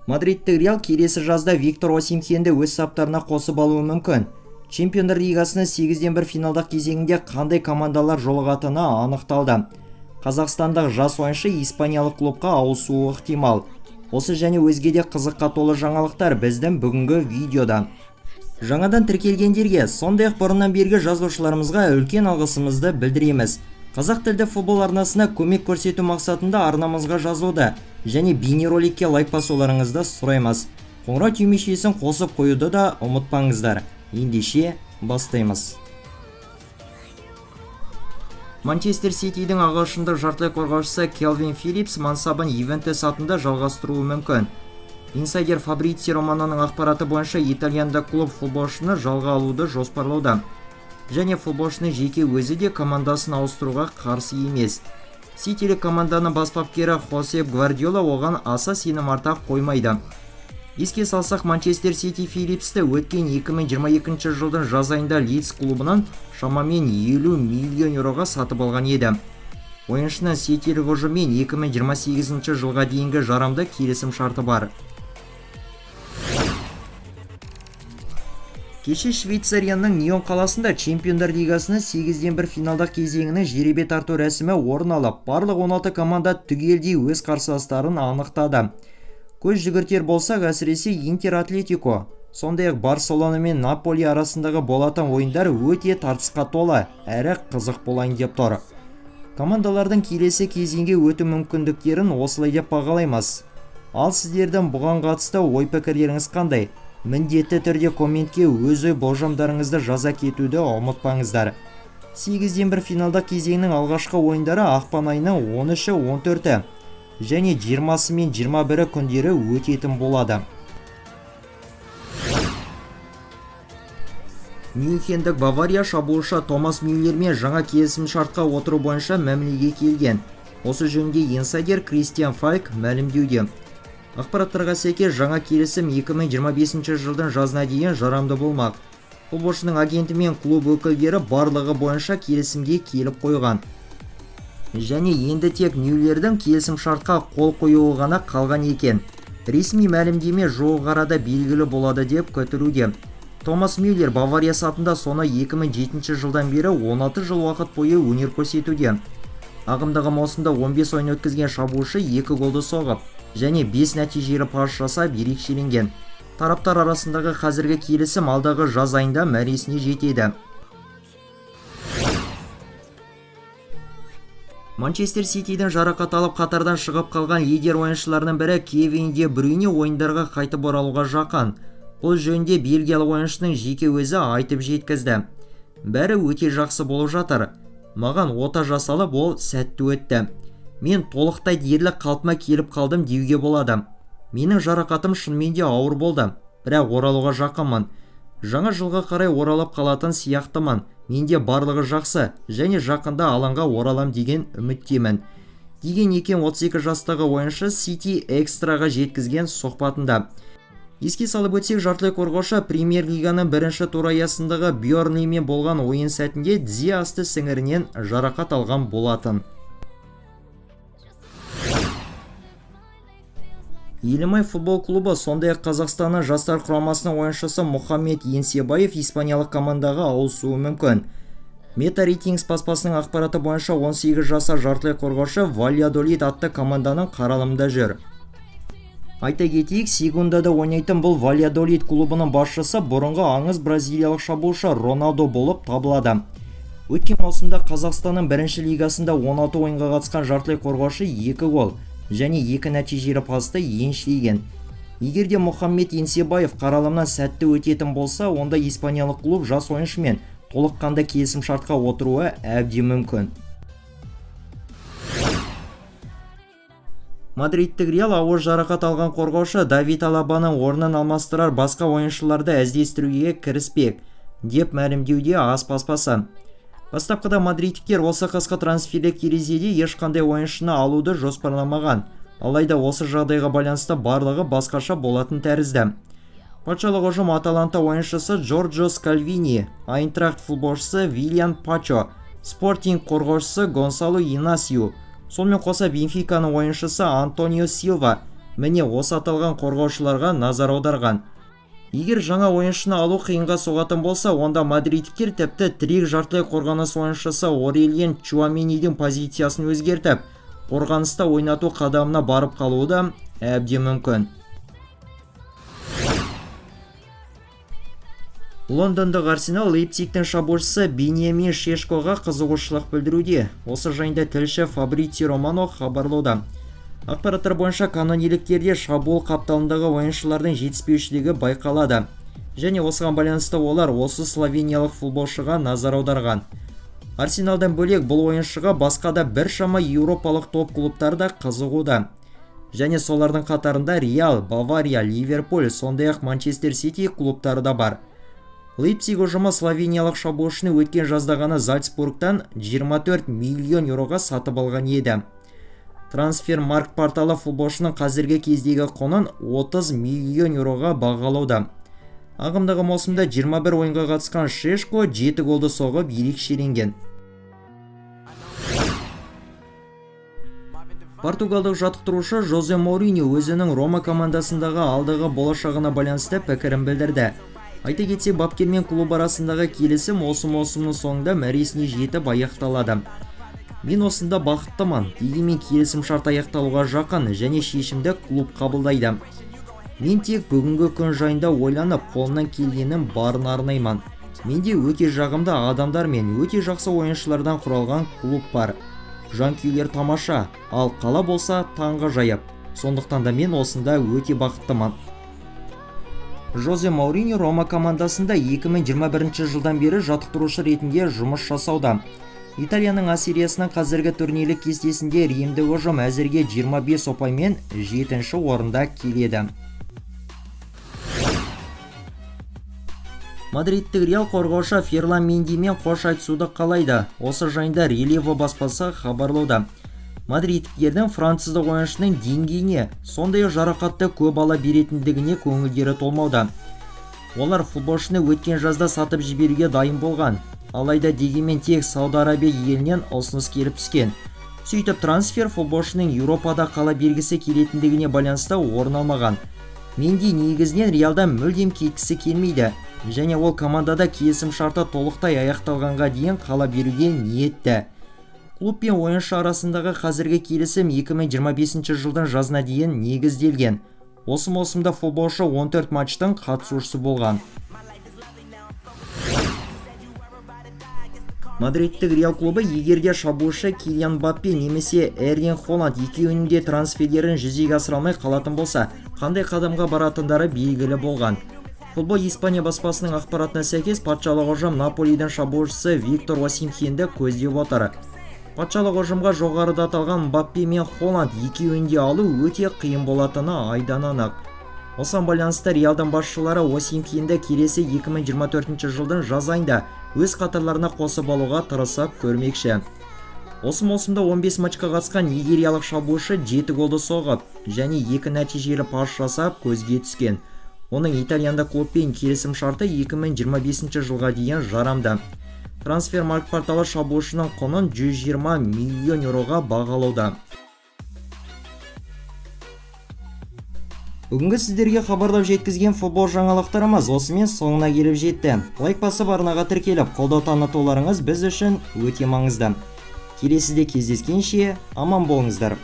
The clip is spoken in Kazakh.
Мадридтік Реал келесі жазда Виктор Осимхенді өз саптарына қосып алуы мүмкін. Чемпиондар лигасының 8-ден 1 финалдық кезеңінде қандай командалар жолығатыны анықталды. Қазақстандық жас ойыншы испаниялық клубқа ауысуы ықтимал. Осы және өзге де қызыққа толы жаңалықтар біздің бүгінгі видеода. Жаңадан тіркелгендерге, сондай-ақ бұрыннан бергі жазушыларымызға үлкен алғысымызды білдіреміз. Қазақ тілді футбол арнасына көмек көрсету мақсатында арнамызға жазуды және бейнероликке лайк басуларыңызды сұраймыз. Қоңырау түймешесін қосып қоюды да ұмытпаңыздар. Ендеше бастаймыз. Манчестер Ситидің ағылшындық жартылай қорғаушысы Келвин Филлипс мансабын Ювентус атында жалғастыруы мүмкін. Инсайдер Фабрицио Романоның ақпараты бойынша, итальяндық клуб футболшыны жалға алуды жоспарлауда. Және футболшының жеке өзі де командасын ауыстыруға қарсы емес. Ситилік команданың бас бапкері Хосеп Гвардиола оған аса сенім арта қоймайды. Еске салсақ, Манчестер Сити Филлипсті өткен 2022 жылдың жаз айында Лидс клубынан шамамен 50 миллион еуроға сатып алған еді. Ойыншының Ситилік ұжыммен 2028 жылға дейінгі жарамды келісім шарты бар. Кеше Швейцарияның Ньон қаласында Чемпиондар лигасының 8-ден 1 финалдық кезеңінің жеребе тарту рәсімі орын алып, барлық 16 команда түгелдей өз қарсыластарын анықтады. Көз жүгіртер болсақ, әсіресе Интер Атлетико, сондай-ақ Барселона мен Наполи арасындағы болатын ойындар өте тартысқа толы, әрі қызық болайын деп тұр. Командалардың келесі кезеңге өту мүмкіндіктерін осылай деп бағалаймыз. Ал сіздердің бұған қатысты ой-пікірлеріңіз қандай? Міндетті түрде комментке өз ой болжамдарыңызды жаза кетуді ұмытпаңыздар. 8-ден 1 финалдық кезеңнің алғашқы ойындары ақпан айының 13-і, 14-і және 20-сы мен 21-і күндері өтетін болады. Мюнхендік Бавария шабуылшы Томас Мюллермен жаңа келісімшартқа отыру бойынша мәмілеге келген. Осы жөнінде инсайдер Кристиан Фальк мәлімдеуде. Ақпараттарға сәйкес, жаңа келісім 2025 жылдың жазына дейін жарамды болмақ. Футболшының агенті мен клуб өкілдері барлығы бойынша келісімге келіп қойған. Және енді тек Мюллердің келісімшартқа қол қоюы ғана қалған екен. Ресми мәлімдеме жуық арада белгілі болады деп күтілуде. Томас Мюллер Бавария сапында соны 2007 жылдан бері 16 жыл уақыт бойы өнер көрсетуде. Ағымдағы маусымда 15 ойын өткізген шабуылшы 2 голды соғып және 5 нәтижелі пас жасап ерекшеленген. Тараптар арасындағы қазіргі келісім алдағы жаз айында мәресіне жетеді. Манчестер Ситидің жарақат алып қатардан шығып қалған лидер ойыншыларының бірі Кевин де Брюйне ойындарға қайтып оралуға жақын. Бұл жөнінде бельгиялық ойыншының жеке өзі айтып жеткізді. Бәрі өте жақсы болып жатыр. Маған ота жасалып, ол сәтті өтті. Мен толықтай дерлік қалпыма келіп қалдым деуге болады. Менің жарақатым шынымен де ауыр болды, бірақ оралуға жақынмын. Жаңа жылға қарай оралып қалатын сияқтымын. Менде барлығы жақсы және жақында алаңға оралам деген үміттемін. Деген екен 32 жастағы ойыншы City Экстраға жеткізген сұхбатында. Еске салып өтсек, жартылай қорғаушы Премьер-лиганың бірінші тур аясындағы Бёрнлимен болған ойын сәтінде тізе асты сіңірінен жарақат алған болатын. Елімай футбол клубы, сондай-ақ Қазақстанның жастар құрамасының ойыншысы Мұхаммед Еңсебаев испаниялық командаға ауысуы мүмкін. Мета Рейтингс баспасының ақпараты бойынша, 18 жасар жартылай қорғаушы Вальядолид атты команданың қаралымында жүр. Айта кетейік, Сегундада ойнайтын бұл Вальядолид клубының басшысы бұрынғы аңыз бразилиялық шабуылшы Роналдо болып табылады. Өткен маусымда Қазақстанның бірінші лигасында 16 ойынға қатысқан жартылай қорғаушы 2 гол және 2 нәтижелі пасты еншілеген. Егер де Мұхаммед Еңсебаев қаралымнан сәтті өтетін болса, онда испаниялық клуб жас ойыншымен толыққанды келісімшартқа отыруы әбден мүмкін. Мадридтік Реал ауыр жарақат алған қорғаушы Давид Алабаның орнын алмастырар басқа ойыншыларды іздестіруге кіріспек, деп мәлімдеуде АС баспасы. Бастапқыда мадридтіктер осы қысқы трансферлік терезеде ешқандай ойыншыны алуды жоспарламаған. Алайда осы жағдайға байланысты барлығы басқаша болатын тәрізді. Патшалық ұжым Аталанта ойыншысы Джорджо Скальвини, Айнтрахт футболшысы Вильян Пачо, Спортинг қорғаушысы Гонсало Инасио, сонымен қоса Бенфиканың ойыншысы Антонио Силва Міне осы аталған қорғаушыларға назар аударған. Егер жаңа ойыншыны алу қиынға соғатын болса, онда мадридтіктер тіпті тірек жартылай қорғаныс ойыншысы Орельен Чуаменидің позициясын өзгертіп, қорғаныста ойнату қадамына барып қалуы да әбден мүмкін. Лондондық Арсенал Лейпцигтің шабуылшысы Беньямин Шешкоға қызығушылық білдіруде. Осы жайында тілші Фабрицио Романо хабарлауда. Ақпараттар бойынша канониліктерде шабуыл қапталындағы ойыншылардың жетіспеушілігі байқалады. Және осыған байланысты олар осы словениялық футболшыға назар аударған. Арсеналдан бөлек бұл ойыншыға басқа да біршама еуропалық топ клубтар да қызығуда. Және солардың қатарында Реал, Бавария, Ливерпуль, сондай-ақ Манчестер Сити клубтары да бар. Лейпциг ұжымы словениялық шабуылшыны өткен жазда ғана Зальцбургтан 24 миллион еуроға сатып алған еді. Трансфермаркт порталы футболшының қазіргі кездегі құнын 30 миллион еуроға бағалауда. Ағымдағы маусымда 21 ойынға қатысқан Шешко 7 голды соғып ерекшеленген. Португалдық жаттықтырушы Жозе Моуринью өзінің Рома командасындағы алдағы болашағына байланысты пікірін білдірді. Айта кетсек, бапкер мен клуб арасындағы келісім осы маусымның соңында мәресіне жетіп аяқталады. Мен осында бақыттымын, дегенмен келісім шарт аяқталуға жақын және шешімді клуб қабылдайды. Мен тек бүгінгі күн жайында ойланып, қолымнан келгеннің барын арнаймын. Менде өте жағымды адамдар мен өте жақсы ойыншылардан құралған клуб бар. Жанкүйерлер тамаша, ал қала болса таңғажайып. Сондықтан да мен осында өте бақыттымын. Жозе Моуринью Рома командасында 2021 жылдан бері жаттықтырушы ретінде жұмыс жасауда. Италияның А сериясының қазіргі турнирлік кестесінде римдік ұжым әзірге 25 ұпаймен 7-ші орында келеді. Мадридтік Реал қорғаушы Ферлан Мендимен қош айтысуды қалайды. Осы жайында Релево баспасы хабарлауда. Мадридтіктердің француздық ойыншының деңгейіне, сондай-ақ жарақатты көп ала беретіндігіне көңілдері толмауда. Олар футболшыны өткен жазда сатып жіберуге дайын болған. Алайда дегенмен тек Сауд Арабия елінен ұсыныс келіп түскен. Сөйтіп трансфер футболшының Еуропада қала бергісі келетіндігіне байланысты орын алмаған. Менди негізінен Реалдан мүлдем кеткісі келмейді және ол командада келісім шарты толықтай аяқталғанға дейін қала беруге ниетті. Клуб пен ойыншы арасындағы қазіргі келісім 2025 жылдың жазына дейін негізделген. Осы маусымда футболшы 14 матчтың қатысушысы болған. Мадридтік Реал клубы егерде шабуылшы Килиан Мбаппе немесе Эрлинг Холанд екеуінің де трансферлерін жүзеге асыра алмай қалатын болса, қандай қадамға баратындары белгілі болған. Футбол Испания баспасының ақпаратына сәйкес, патшалық ұжым Наполидің шабуылшысы Виктор Осимхенді көздеп отыр. Патшалық ұжымға жоғарыда аталған Мбаппе мен Холанд екеуін де алу өте қиын болатыны айдан анық. Осыған байланысты Реалдың басшылары Осимхенді келесі 2024 жылдың жаз айында өз қатарларына қосып алуға тырысып көрмекші. Осы маусымда 15 матчқа қатысқан нигериялық шабуылшы 7 голды соғып және 2 нәтижелі пас жасап көзге түскен. Оның итальяндық клубпен келісім шарты 2025 жылға дейін жарамды. Трансфермаркт порталы шабуылшының құнын 120 миллион еуроға бағалауда. Бүгінгі сіздерге хабарлап жеткізген футбол жаңалықтарымыз осымен соңына келіп жетті. Лайк басып арнаға тіркеліп, қолдау танытуларыңыз біз үшін өте маңызды. Келесіде кездескенше аман болыңыздар.